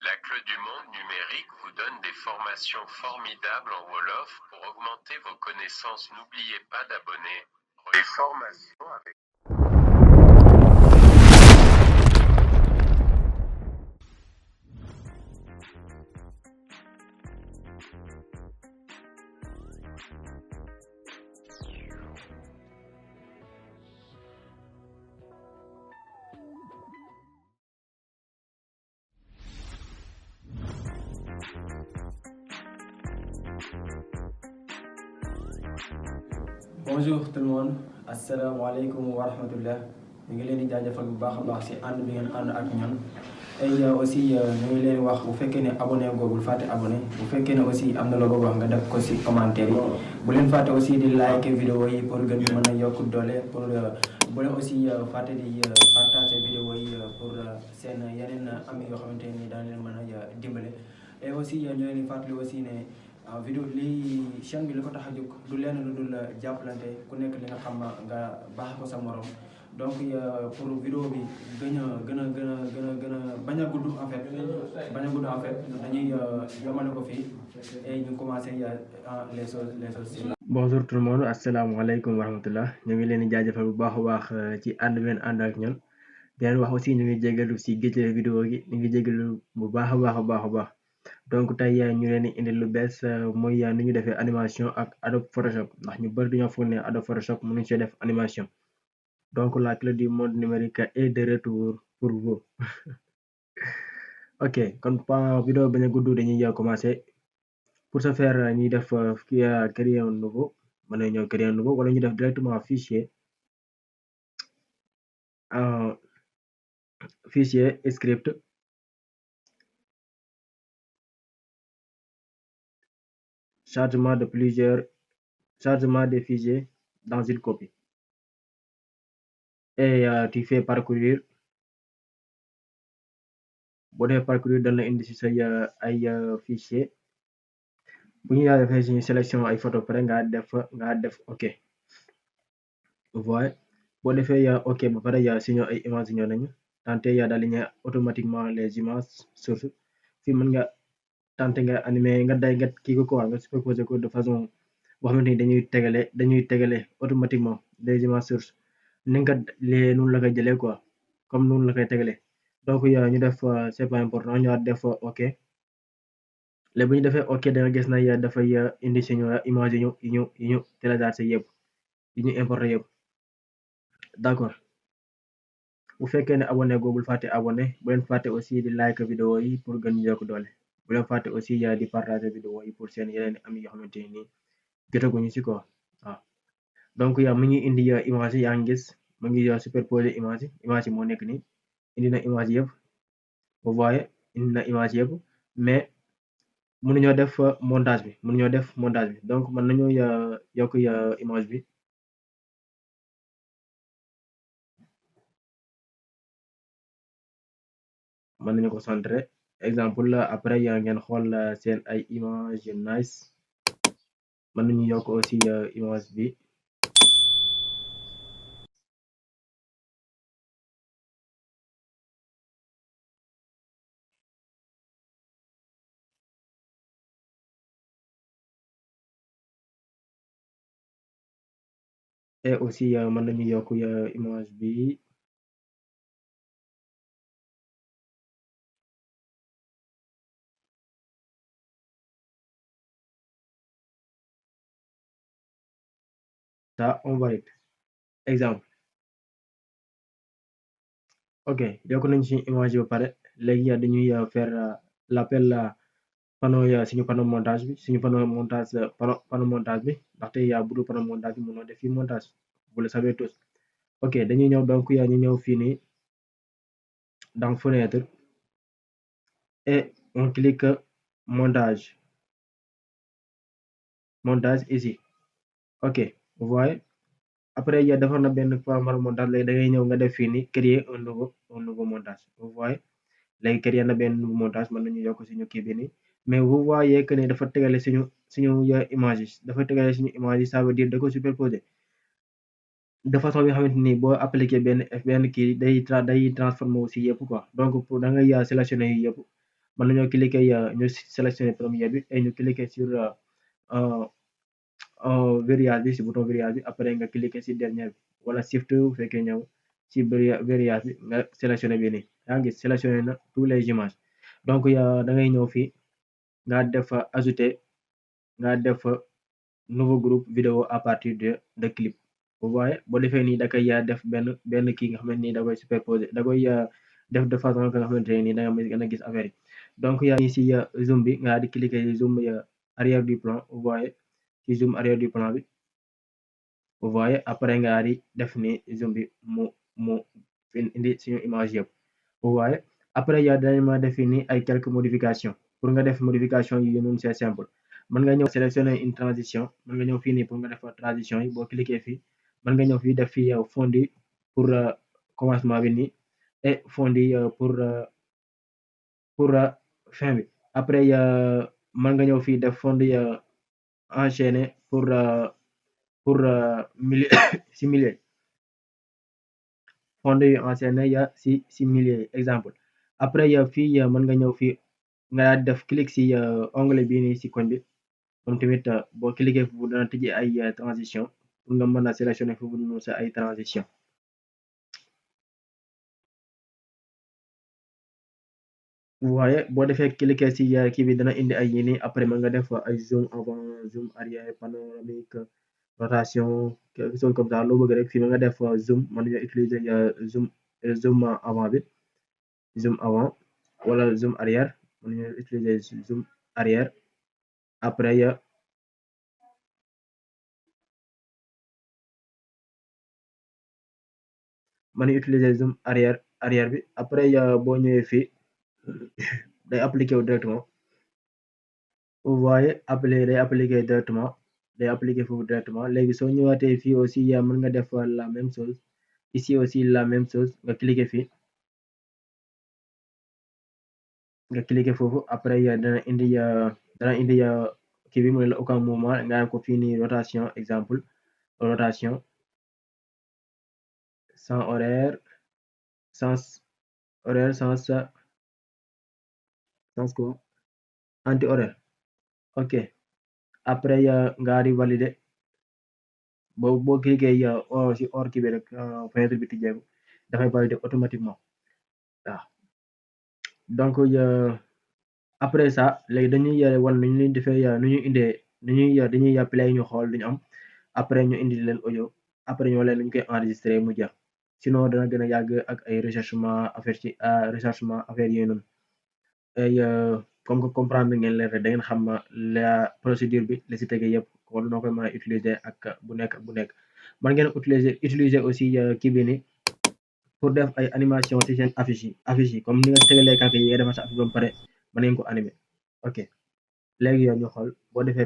La Clé du Monde numérique vous donne des formations formidables en Wolof pour augmenter vos connaissances. N'oubliez pas d'abonner les formations avec Bonjour tout le monde, asalaamaaleykum wa rahmatullah. ñu ngi leen di jaajëfal bu baax a baax si ànd bi ngeen ànd ak ñun. Et aussi ñu ngi leen wax bu fekkee ne abonné googul fàtte abonné bu fekkee ne aussi am na la bëgg wax nga def ko si commentaire yi. bu leen fàtte aussi di like vidéo yi pour gën ñu mën a yokk doole pour bu leen aussi fàtte di partager vidéo yi pour seen yeneen ami yoo xamante ni daan leen mën a dimbale. Et aussi ñu leen di fàttali aussi ne vidéo lii chaîne bi li ko tax a jóg du lenn lu dul jàppalante ku nekk li nga xam nga baax ko sa morom. Donc pour vidéo bi gën a bañ a gudd en fait dañuy yomale ko fii et ñu commencé les choses. Bonjour tout le monde, asalaamaaleykum wa rahmatullah. ñu ngi leen di jaajëfal bu baax a baax ci ànd bi ngeen ànd ak ñun. di leen wax aussi ñu ngi jégalu si géej vidéo gi ñu ngi jégalu bu baax a baax. Donc tey ñu leen di indil lu bees mooy ni ñu defee animation ak Adobe Photoshop ndax ñu bëri dañoo foog ne Adobe Photoshop mënuñ see def animation. Donc la clé du monde numérique est de retour pour vous. Ok kon vidéo bañ a gudd dañuy commencer. Pour ce faire ñuy def créer un nouveau mën nañu ñëw créer un nouveau wala ñu def directement fichier script chargement des fichiers dans une copie et tu fais parcourir. boo defee parcourir dana indi ci say ay fichier bu ñu defee ci sélection ay photo pare nga def ok. Voilà boo defee ok ba pare suñu ay image ñëw nañu tante d'aligner automatiquement les images source fii mën nga tante nga animer nga kii ko quoi nga superposer ko de façon boo xamante ni dañuy tegale automatiquement les images source ni nga noonu la koy jëlee quoi comme noonu la koy tegalee. Donc ñu def c'est pas important ñu def ok léegi bu ñu defee ok da nga gis na dafay indi suñu image yi ñu téléchargé yëpp yi ñu importé yëpp. D'accord bu fekkee ne abonné googul fàtte abonné bu leen fàtte aussi di like vidéo yi pour gën ñu yokk doole bu leen fàtte aussi di partager vidéo yi pour seen yeneen ami yoo xamante ni jotaguñu ci quoi waaw. Donc mu ngi indi image yi yaa ngi gis mu ngi superposer image yi moo nekk nii indi na image yëpp vous voyez indi na image yëpp mais mënuñoo def montage bi donc mën nañoo yokk image bi. mën nañu ko centré exemple après ngeen xool seen ay image yu nice mën nañu yokk aussi image bi et aussi mën nañu yokk image bi ça on valide exemple. Ok yokk nañu suñu image ba pare léegi dañuy faire l'appel panneau suñu panneau montage bi ndaxte bu dul panneau montage bi mënoo def fii montage vous le savez tous. Ok dañuy ñëw donc ñu ñëw fii nii dans fenêtre et on clique montage ici. Ok vous voyez après defar na benn format montage léegi da ngay ñëw nga def fii nii créer un nouveau montage vous voyez léegi créer na benn nouveau montage mën nañu yokk suñu kii bi nii mais vous voyez que ne dafa tegale suñu image yi ça veut dire da ko superposer de façon bi nga xamante ni boo appliqué benn kii day transformé aussi yëpp quoi donc pour da ngay sélectionné yi yëpp mën nañoo cliquer ñu sélectionner première bi et ñu cliquer sur verrouillage bi si bouton verrouillage bi après nga cliquer si dernière bi wala shift bu fekkee ñëw si verrouillage bi nga sélectionner bi nii yaa ngi gis sélectionner na tous les images donc da ngay ñëw fii nga def ajouter nga def nouveau groupe vidéo à partir de clip vous voyez boo defee nii da koy def benn kii nga xamante ni da koy superposer da koy def de façon que nga xamante ne nii da nga gën a gis affaire yi donc yaa ngi si zoom bi nga di cliquer zoom arrière du plan vous voyez ci zoom arrière du plan bi vous voyez après nga di def ni zoom bi mu indi suñu image yëpp vous voyez après yaa dañ ma def ni ay quelques modifications pour nga def modification yi noonu c'est simple mën nga ñëw sélectionner une transition mën nga ñëw fii nii pour nga def transition yi boo cliquer fii mën nga ñëw fii def fii fondu pour commencement bi nii et fondu pour fin bi après mën nga ñëw fii def fondu enchaîné pour milieu si milieu fondu yu enchaîné si milieu exemple après fii mën nga ñëw fii nga def clic si onglet bii nii si koñ bi moom tamit boo cliquer foofu dana tijji ay transition pour nga mën a sélectionner foofu noonu sa ay transition vous voyez boo defee cliquer si kii bi dana indi ay yii nii après mën nga def ay zoom avant zoom arrière panoramique rotation quelque chose comme ça loo bëgg rek fii mën nga def zoom mën nga utiliser zoom avant bi zoom avant wala zoom arrière mën nga utiliser zoom arrière après mën nga utiliser zoom arrière bi après boo ñëwee fii day appliqué wu directement vous voyez day appliqué foofu directement léegi soo ñëwaatee fii aussi mën nga def la même chose ici aussi la même chose nga cliquer fii nga cliquer foofu après dana indi kii bi mu ne la aucun mouvement nga am ko fii nii rotation exemple rotation sans horaire sans quoi anti horaire ok après nga di valider boo cliquer si hors kii bi rek fenêtre bi tijjeeku dafay valider automatiquement waaw donc après ça léegi dañuy wan nu ñuy defee nu ñuy indee dañuy play ñu xool duñu am après ñu indi leen audio après ñoo leen ñu koy enregistrer mu jeex sinon dana gën a yàgg ak ay recherchement affaire yooyu noonu et comme que comprendre ngeen leen rek da ngeen xam la procédure bi la si tege yëpp kon noo koy mën a utiliser ak bu nekk mën ngeen utiliser aussi kii bi ni pour def ay animation ci seen affiche yi comme ni nga tegalee kàrte yi nga defar sa affiche ba pare mën ngeen ko animer ok léegi yow ñu xool boo defee